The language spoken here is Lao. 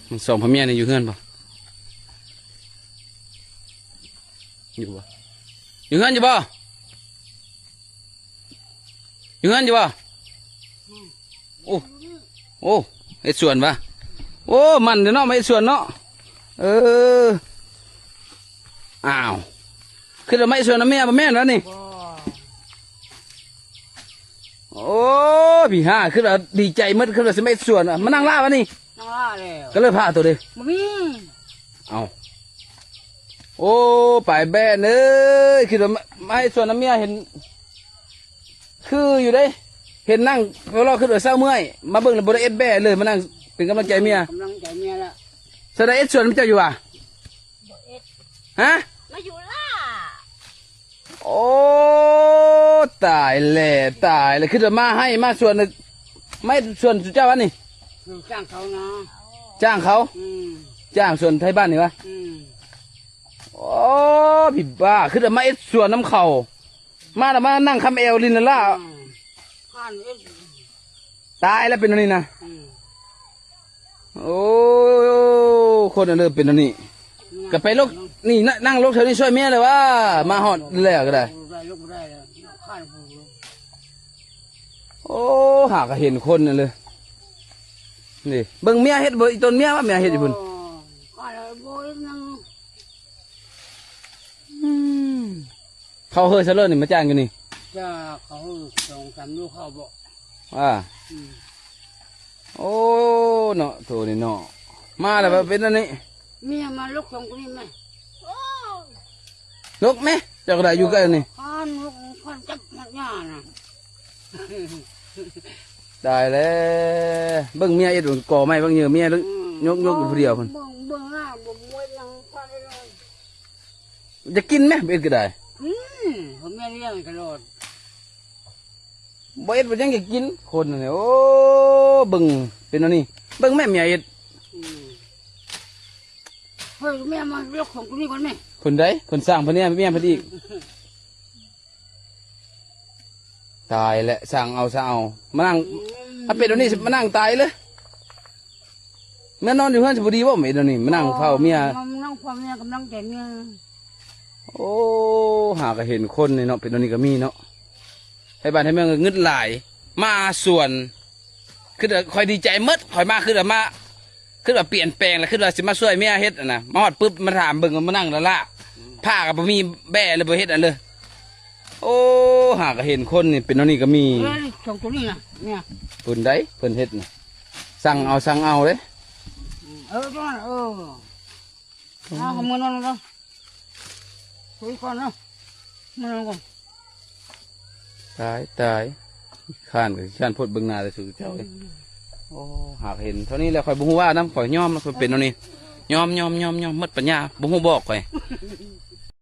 ທັງສອງຜົວເມຍນີ້ຢູ່ເຮືອນບໍ່? ຢູ່ບໍ່? ຢູ່ເຮືອນຢູ່ບໍ່? ຢູ່ເຮືອນຢູ່ບໍ່? ໂອ້ ໂອ້ ເຮັດສວນຫວາ? ໂອ້ ມັນເດ້ເນາະ ມາເຮັດສວນເນາະ. ເອີ ອ້າວ ຄືວ່າມາເຮັດສວນນຳເມຍບໍ່ແມ່ນຫວານີ້? ບໍ່ ໂອ້ ພີ່ຫາ ຄືວ່າດີໃຈໝົດ ຄືວ່າຊິມາເຮັດສວນ ມານັ່ງລາຫວານີ້? ນັ່ງລາແລ້ວ ກໍເລີຍພາໂຕເດ້ ບໍ່ມີ. ເອົ້າ ໂອ້ ປາຍແບນເອີຍ ຄິດວ່າມາ ມາເຮັດສວນນຳເມຍ ເຫັນຄືຢູ່ເດ້ ເຫັນນັ່ງເລາະ ຄິດວ່າເຊົາເມື່ອຍ ມາເບິ່ງແລ້ວບໍ່ໄດ້ເອັດແບເລີຍ ມານັ່ງເປັນກຳລັງໃຈເມຍ ກຳລັງໃຈເມຍລະ. ສະໄດເອັດສວນນຳເຈົ້າຢູ່ຫວາ? ບໍ່ເອັດ ຮະ? ມາຢູ່ລາ. ໂອ້ ຕາຍແລ້ວ ຕາຍແລ້ວ ຄືວ່າມາໃຫ້ມາສວນ ມາເຮັດສວນສູ່ເຈົ້າອັນນີ້? ຢູ່ຈ້າງເຂົານະ ຈ້າງເຂົາ ອືມ ຈ້າງສວນໄທບ້ານນີ້ຫວາ? ອືມ ໂອ້ ພີ່ບ້າ ຄືວ່າມາເຮັດສວນນຳເຂົາ ມາລະມານັ່ງຄຳແອວຫຼິ້ນລະລະ ອືມ ຂ້ານເຮັດ ຕາຍແລ້ວເປັນອັນນີ້ນະ ອືມ ໂອ້ ຄົນອັນເດີເປັນອັນນີ້ ອືມ ກໍໄປຫຼົກ ນີ້ນະ ນັ່ງຫຼົກແຖວນີ້ຊ່ວຍເມຍແລ້ວຫວາ ມາຮອດແລ້ວກໍໄດ້ ບໍ່ໄດ້ ລຸກບໍ່ໄດ້ແລ້ວ ຂ້ານຜູ້ ໂອ້ ຫາກໍເຫັນຄົນນັ້ນເລີຍ ນີ້ ເບິ່ງເມຍເຮັດບໍ່ ອີຕົນເມຍວ່າເມຍເຮັດຢູ່ພຸ້ນ ໂອ້ ຂ້ານບໍ່ເຮັດຫຍັງ ອືມ ເຂົ້າເຮີຊະເລີນີ້ມາຈ້າງຢູ່ນີ້ ຈ້າເຂົາສອງສາມໂລເຂົ້າບໍ່? ອ່າ ອືມ ໂອ້ ເນາະ ໂຕນີ້ເນາະ ມາແລ້ວເປັນອັນນີ້ ເມຍມາຫຼົກສອງຄົນນີ້ແມ່ ຫຼົກແມ່ ເຈົ້າກໍໄດ້ຢູ່ໃກ້ນີ້ ຂ້ານຫຼົກ ຂ້ານຈັບມັດຍານະ ຕາຍແລ້ວ ເບິ່ງເມຍເຮັດ ກໍ່ໄມ້ເບິ່ງເຫຍື່ອເມຍ ອືມ ຍົກໆຢູ່ຜູ້ດຽວພຸ້ນ ເບິ່ງ ເບິ່ງໜ້າ ບໍ່ເຮັດຫຍັງ ຂ້ານເຮັດ ຢາກກິນແມ ບໍ່ເຮັດກໍໄດ້ ອືມ ເຂົາແມ່ລ້ຽງຕະຫຼອດ ບໍ່ເຮັດບໍ່ຍັງຢາກກິນ ຄົນນີ້ ໂອ້ ເບິ່ງເປັນແນວນີ້ ເບິ່ງແມເມຍເຮັດ ອືມ ເຮີ້ຍ ແມ່ມາເລືອກຂອງຕົວນີ້ກ່ອນແມ່ ເພິ່ນໃດ ເພິ່ນສ້າງເພິ່ນແນມເມຍເພິ່ນອີກ ຕາຍແລ້ວ ສ້າງເອົາ ສ້າງເອົາ ມານັ່ງ ອືມ ຖ້າເປັນແນວນີ້ ມານັ່ງຕາຍເລີຍ ເມືອນອນຢູ່ເຮືອນຊິບໍ່ດີບໍ່ ເປັນແນວນີ້ ມານັ່ງເຝົ້າເມຍ ມານັ່ງເຝົ້າເມຍ ກຳລັງໃຈເມຍ ໂອ້ ຫາກໍເຫັນຄົນນີ້ເນາະ ເປັນແນວນີ້ກໍມີເນາະ ໄທບ້ານໄທເມືອງກໍງຶດຫຼາຍ ມາສວນ ຄືວ່າຂ້ອຍດີໃຈໝົດ ຂ້ອຍມາຄືວ່າມາ ຄືວ່າປ່ຽນແປງ ແລ້ວຄືວ່າຊິມາຊ່ວຍເມຍເຮັດຫັ້ນນະ ມາຮອດປຶບ ມາຖາມເບິ່ງ ມານັ່ງລະລະ ອືມ ຜ້າກໍບໍ່ມີ ແບເລີຍ ບໍ່ເຮັດອັນເລີຍ ໂອ້ ຫາກໍເຫັນຄົນນີ້ເປັນແນວນີ້ກໍມີ ເອີ ສອງຕົວນີ້ນະ ເມຍ ເພິ່ນໃດ ເພິ່ນເຮັດນະ ສັ່ງເອົາ ສັ່ງເອົາເດ້ ເອີ ຕົວນັ້ນ ເອີ ເອົາເອົາເມືອນອນເດີ ຄຸຍກ່ອນເດີ ເມືອນອນກ່ອນ ຕາຍ ຕາຍ ຂ້ານກໍຂ້ານໂພດ ເບິ່ງໜ້າແຕ່ສູ່ເຈົ້າເອີຍ ອືມ ໂອ້ ຫາກເຫັນເທົ່ານີ້ແລ້ວ ຂ້ອຍບໍ່ຮູ້ວ່ານຳ ຂ້ອຍຍອມ ຂ້ອຍເປັນແນວນີ້ ຍອມ ຍອມ ຍອມ ຍອມ ໝົດປັນຍາ ບໍ່ຮູ້ບອກຂ້ອຍ